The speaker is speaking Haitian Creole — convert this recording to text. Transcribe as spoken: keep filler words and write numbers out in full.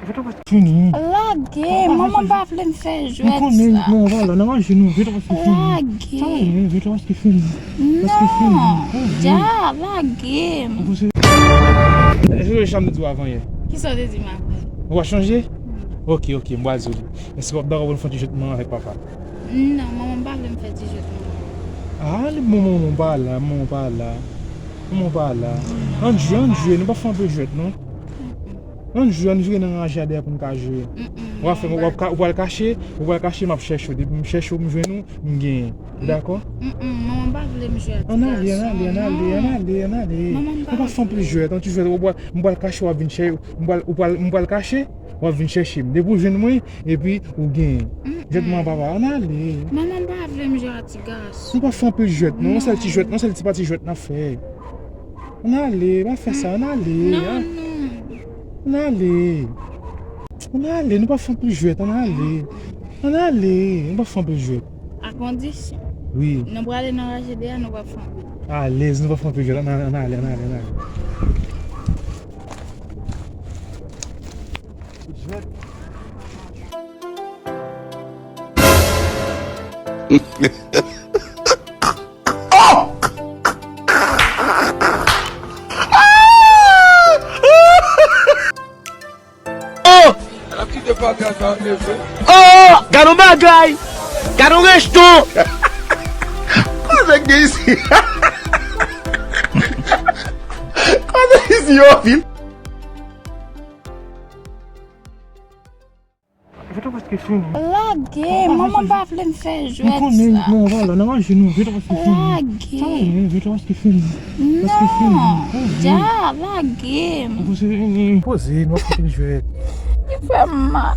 Jwèt la prèske fini. Lage, manman pa vle m fè jwèt sa. Nou konnen, non, vwala, nan ranje nou, jwèt la prèske fini. Lage. Sa va, jwèt la prèske fini. Non, dja, lage m. Èske w chanje sa m te di w avan yè? Kisa w te di m avan? Ou pa chanje? Ok, ok, m pral di w li. Èske w ap dakò pou n fè yon ti jwèt manman avèk papa? Non, manman pa vle m fè ti jwèt manman. Ah, li bon, manman pa la, manman pa la. Manman pa la. Ann jwe, ann jwe, nou pa fè anpil jwèt, non. Ann jwe, ann vire nan ranje a dèyè pou n ka jwe. Ou pa fè, ou ap ka-, ou pral kache, ou pral kache, m ap chèche w. Depi m chèche w, m jwenn ou, m genyen. Ou dakò? Manman pa vle m jwe ak ti gason. Ann ale, ann ale, ann ale, ann ale, ann ale. Nou pa fè anpil jwèt, ann ti jwèt, ou pral, m pral kache, w ap vin chèche, m pral, ou pral, m pral kache, w ap vin chèche m. Depi w jwenn mwen, epi ou genyen. Jwèt manman papa, ann ale. Manman pa vle m jwe ak ti gason. Nou pa fè anpil jwèt, non. Yon sèl ti jwèt, yon sèl ti pati jwèt n ap fè. Ann ale, pa fè sa, ann ale. Non, non. Ann ale. Ann ale, nou pa fè anpil jwèt, ann ale. Ann ale, nou pa fè anpil jwèt. A kondisyon. Wi. Nou prale nan ranje de a, nou pa fè anpil. Alèz, nou pa fè anpil jwèt, ann ale, ann ale, ann ale, ann ale. Jwèt. Oh! Oh! Gad yon bagay! Gad yon rejton! Kote k gen isi? Kote isi yo vin? Jwèt la prèske fini. Lage, manman pa vle m fè jwèt sa. Nou konnen, non, vwala, nan ranje nou, jwèt la prèske fini. Lage. Sa va, jwèt la prèske fini. Prèske fini. Non, dja, lage m. Poze, poze, nou ap fè jwèt. Li fè m mal.